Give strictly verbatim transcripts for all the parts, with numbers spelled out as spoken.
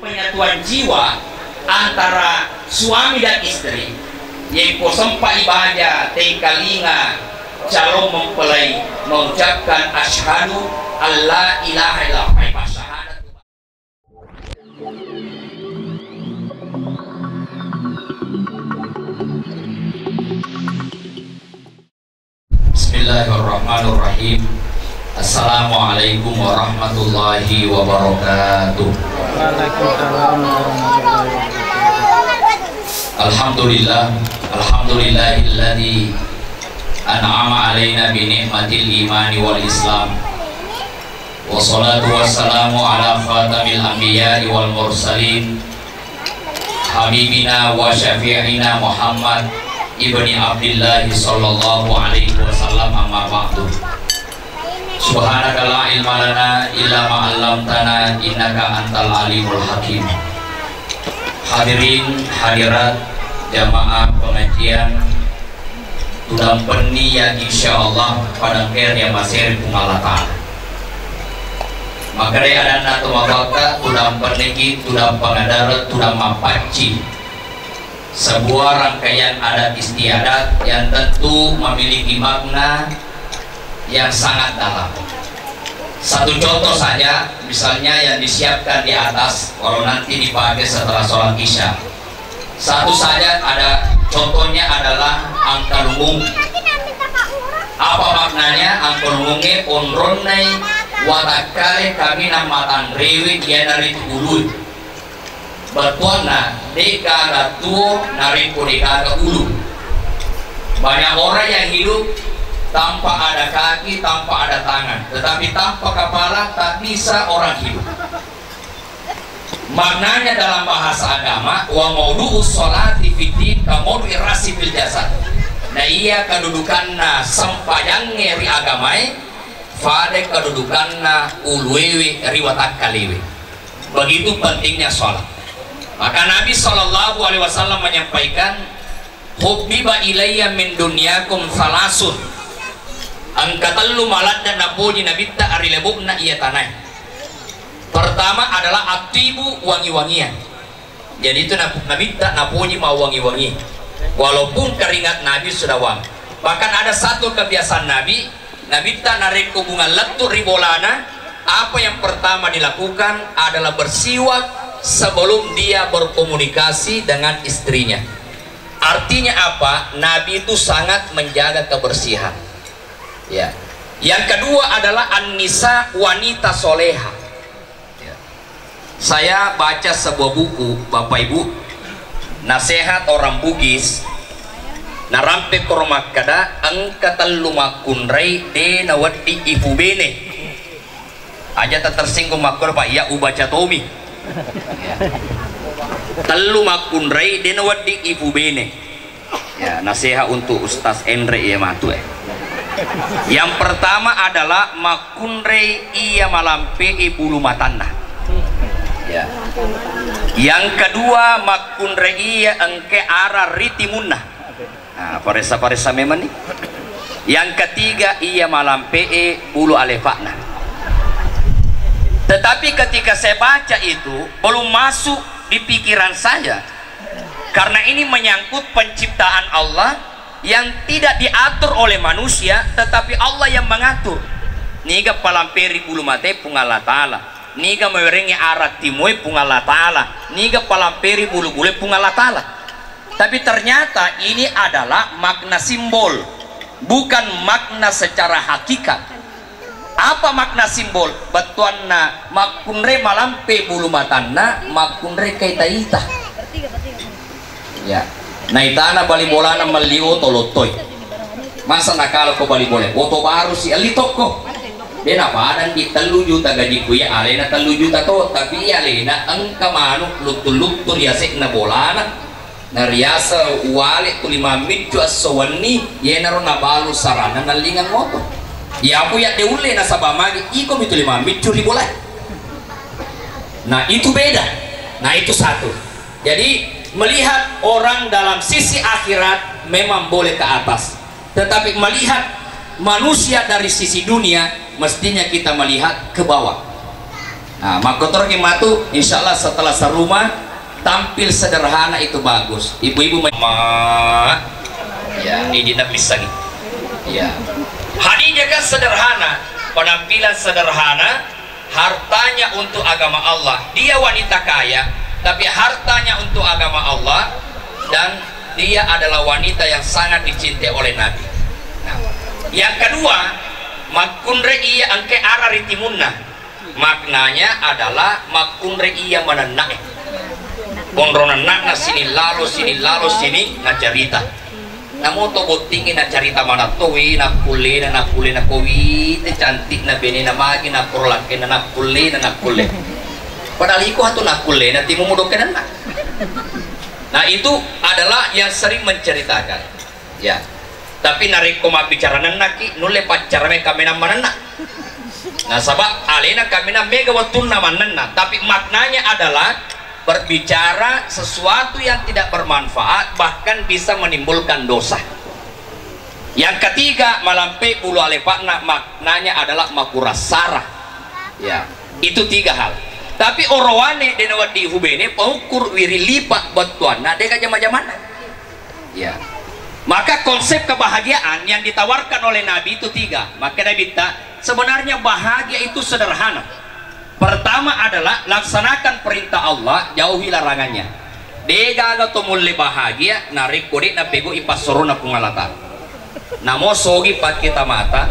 Penyatuan jiwa antara suami dan istri, yekko sempa ibaja tengkalinga calon mempelai mengucapkan asyhadu alla ilaha illallah, ai passahadat. Bismillahirrahmanirrahim. Assalamualaikum warahmatullahi wabarakatuh. Waalaikumsalam warahmatullahi wabarakatuh. Alhamdulillah, alhamdulillahilladzi an'ama alaina bi ni'matil imani wal islam. Wassalatu wassalamu ala khatamil anbiya'i wal mursalin, habibina wa syafi'ina Muhammad ibni Abdillah sallallahu alaihi wasallam, amma ba'du. Subhanaka la ilma lana illa ma 'allamtana innaka antal alimul hakim. Hadirin hadirat jamaah pengajian, tudampenni ya insyaallah pada engkae ri amasere Puang Allah Ta'ala. Makkedai adanna to mabakka, tudampenniki tudang pangadareng, tudang mappaccing. Sebuah rangkaian adat istiadat yang tentu memiliki makna yang sangat dalam. Satu contoh saja, misalnya yang disiapkan di atas, kalau nanti dipakai setelah sholat isya. Satu saja ada, contohnya adalah angkalungung. Apa maknanya angkalungungnge? Onronnai watakkale kaminang matanrewe iyanaritu ulu. Bettuanna, de'gaga tuo narekko de'gaga ulu. Banyak orang yang hidup tanpa ada kaki, tanpa ada tangan, tetapi tanpa kepala tak bisa orang hidup. Maknanya dalam bahasa agama, wa maudu'us sholati fid din ka maudu'ir ra'si fil jasad. Na iya kedudukanna sempajangnge ri agamae, fada kedudukanna uluewe ri watakkalewe. Begitu pentingnya sholat. Maka Nabi sallallahu alaihi wasallam menyampaikan, "Hubbiba ilayya min dunyakum salasun." Engka tellu maladde napoji Nabitta ri lebo'na iya tanae. Pertama adalah at-thibu, wangi-wangian. Jadi itu nap-, Nabitta napoji mawwangi-wangi. Walaupun keringat Nabi sudah wangi. Bahkan ada satu kebiasaan Nabi, Nabitta narekko bunga lettu ri bolana, apa yang pertama dilakukan adalah bersiwak sebelum dia berkomunikasi dengan istrinya. Artinya apa? Nabi itu sangat menjaga kebersihan. Ya. Yang kedua adalah an-nisa, wanita soleha. Ya. Saya baca sebuah buku, Bapak Ibu, Nasihat Orang Bugis, narampe koro makkeda, engka tellu makkunrai de nawedding ipubene. Aja tatersinggung makkoro, Pak, iya ubaca tomi. Tellu makkunrai de nawedding ipubene. Ya, nasihat untuk Ustaz Enre ya matu eh. Yang pertama adalah makkunrai iya malampe e bulu matanna. Ya. Yang kedua, makkunrai iya engke ara ri timunna. Nah, paressa-paressa memang nih. Yang ketiga, iya malampe e bulu alefakna. Tetapi ketika saya baca itu, belum masuk di pikiran saya. Karena ini menyangkut penciptaan Allah yang tidak diatur oleh manusia, tetapi Allah yang mengatur. Niga palamperi bulu mate Puang Allah Ta'ala. Niga mawerengi arak timue Puang Allah Ta'ala. Niga palamperi bulu-bulu Puang Allah Ta'ala. Tapi ternyata ini adalah makna simbol, bukan makna secara hakikat. Apa makna simbol? Bettuanna makkunre malampe bulu matanna, makkunre kaita-ita. Ya. Naitana bali bolana melli oto lottoi. Masa nakala ko bali bola? Oto baru si elli tokko. De napadang di tellu juta gaji ku ya alena tellu juta to, tapi alena engka manuk luttu-luttu riasekna bolana. Nariaseng uwale tuli mammiccu esso wenni, yenaro nabalu saranna nallingang oto. Yaku yadde ulle nasaba magi iko mi tuli mammiccu ri bolae. Nah, itu beda. Nah, itu satu. Jadi, melihat orang dalam sisi akhirat memang boleh ke atas. Tetapi melihat manusia dari sisi dunia, mestinya kita melihat ke bawah. Nah, makkotoroki matu, insya Allah setelah serumah, tampil sederhana itu bagus. Ibu-ibu ma-, ma-, ya, ini tidak bisa nih. Ya. Khadijah kan sederhana, penampilan sederhana, hartanya untuk agama Allah. Dia wanita kaya, tapi hartanya untuk agama Allah, dan dia adalah wanita yang sangat dicintai oleh Nabi. Nah, yang kedua, makkunre iya engke ara ri timunna. Maknanya adalah makkunre iya manenna. Onro nenna'na sini lalo, sini lalo, sini nacarita. Namo to bottingngi nacarita manatto, wi, nakkullena, nakkullena, ko wite cantikna benena magi, nakkoro lakkenna, nakkullena, nakkulle. Padahal iko atu nakkullena, timu mudokke nenna. Nah, itu adalah yang sering menceritakan. Ya. Tapi narekko mabbicara nennaki, nulle paccara mai kaminang manenna. Nasaba alena kaminang mega wettunna mannenna, tapi maknanya adalah berbicara sesuatu yang tidak bermanfaat, bahkan bisa menimbulkan dosa. Yang ketiga, malampe bulu alepakna, maknanya adalah makurassara. Ya, itu tiga hal. Tapi orowane dena wedding hubene, paukur wiri lipa bettuanna, dega jama-jamanna. Ya. Maka konsep kebahagiaan yang ditawarkan oleh Nabi itu tiga. Maka Nabi ta, sebenarnya bahagia itu sederhana. Pertama adalah laksanakan perintah Allah, jauhi larangannya. Degaga to mulle bahagia narekko de napegoi passorona Puang Allah Ta'ala. Namo sogi pakkita mata,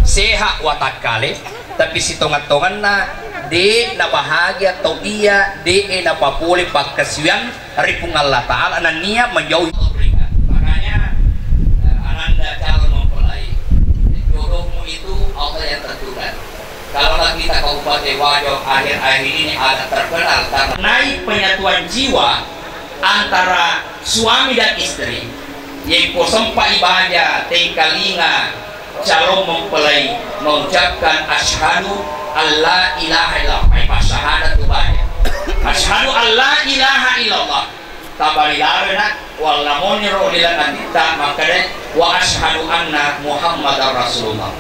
seha watakkale, tapi sitongeng-tongenna de nabahagia tau iya de napapole pakkasiwiang ri Puang Allah Ta'ala nennia menjauhi. Makanya, eh, ananda calon mempelai, jodohmu itu Allah yang tentukan. Kalaulah kita Kabupaten Wajo akhir-akhir ini agak terkenal karena naik penyatuan jiwa antara suami dan istri, yekko sempa ibaja tengkalinga calon mempelai mengucapkan asyhadu alla ilaha illallah, ai pasyahadat tu baja. Asyhadu alla ilaha illallah. Tabali larena, walla moniro ri laleng atitta makkeda, "Wa asyhadu anna Muhammadar Rasulullah."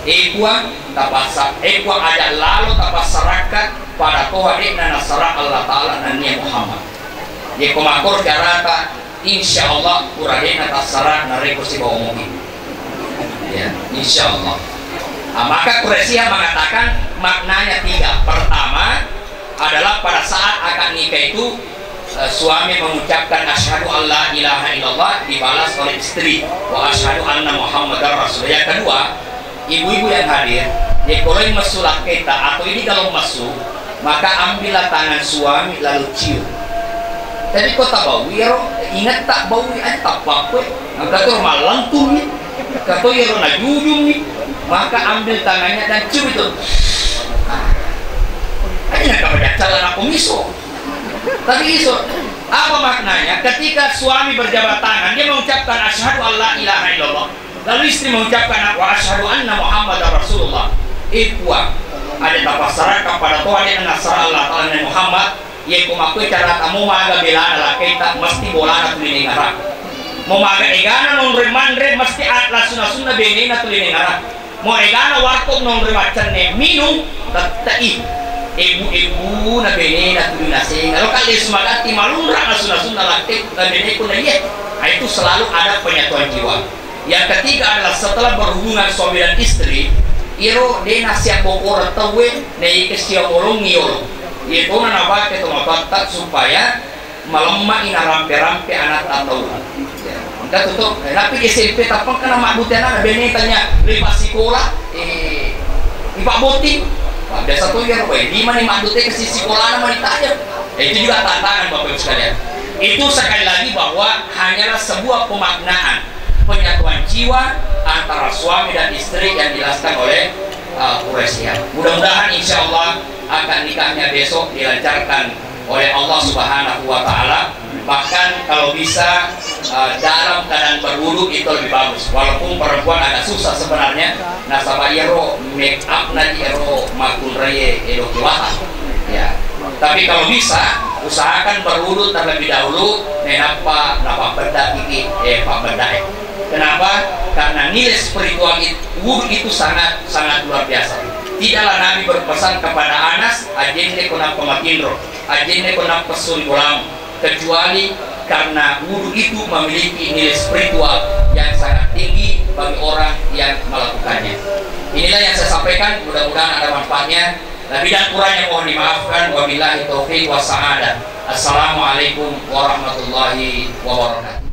E Puang, tapassa-, e Puang, aja lalo tapassarakka pada toha de'na nassara Allah Ta'ala nennia Muhammad. Yekko makkoro carata, insya Allah pura de'na tassara narekko sibawa mu'min. Ya, insya Allah. Ah, maka Quraisyah mengatakan maknanya tiga. Pertama adalah pada saat akad nikah itu, eh, suami mengucapkan asyhadu alla ilaha illallah, dibalas oleh istri, wa asyhadu anna Muhammadar Rasulullah. Yang kedua, ibu-ibu yang hadir, ya, kalau yang messu lakketa atau ini kalau messu, maka ambillah tangan suami lalu cium. Tapi ko tabaui ero, ingatta baui aja tappakkue. Engka to mallentungngi, engka to ero najujungngi, maka ambil tangannya dan cium itu. Ah. Aja nangka baca calana komiso. Tapi iso, apa maknanya? Ketika suami berjabat tangan, dia mengucapkan asyhadu alla ilaha illallah. Lalu istri mengucapkan, "Wa asyhadu anna Muhammadar Rasulullah." Eh, Puang, aja tapassarakka pada toha de'na nassara Allah Ta'ala Nabi Muhammad, yekko makkoi carata mo maga belana lakkaita, mesti bolana tuli nengara. Mo maga egana nonroi manre, mesti a-, lasuna-sunna benena tuli nengara. Mo egana warkop nonroi maccenne minung, tette'i. Ebu-ebu na benena tuli nasenga. Lo kalle sumagatti malunra lasuna-sunna lakkai, na beneku na iye. Nah, itu selalu ada penyatuan jiwa. Yang ketiga adalah setelah berhubungan suami dan istri, iro de nasiang bokoreng tauwe, naike siamolongi yolo. Iye tona napake to matoatta supaya malemma'i narampe-rampe anatta tau. Ya, engka tu to, eh, napi S M P tappengka na mabbute anana, bene tanya, "Lepas sikola, eh, ipabbotting?" Wah, biasa to iyaro, eh, di mani maddute ke si-, sikolana mani tajeng. Eh, itu juga tantangan Bapak Ibu sekalian. Itu sekali lagi bahwa hanyalah sebuah pemaknaan penyatuan jiwa antara suami dan istri yang dijelaskan oleh, uh, Quraisyah. Mudah-mudahan insya Allah akad nikahnya besok dilancarkan oleh Allah Subhanahu wa Ta'ala. Bahkan kalau bisa, uh, dalam keadaan berwudu itu lebih bagus. Walaupun perempuan agak susah sebenarnya, nasaba iyaro make up na iyaro makkunraie edo kuwata. Ya. Tapi kalau bisa, usahakan berwudu terlebih dahulu, nainappa napabbedda iki, eh, pabbeddae. Kenapa? Karena nilai spiritual it-, wudu itu sangat, sangat luar biasa. Tidaklah Nabi berpesan kepada Anas, "Ajenne ko nappa matinro, ajenne ko nappa suri bolamu," kecuali karena wudhu itu memiliki nilai spiritual yang sangat tinggi bagi orang yang melakukannya. Inilah yang saya sampaikan, mudah-mudahan ada manfaatnya. Lebih dan kurangnya mohon dimaafkan. Wabillahi taufiq wassa'adah. Assalamualaikum warahmatullahi wabarakatuh.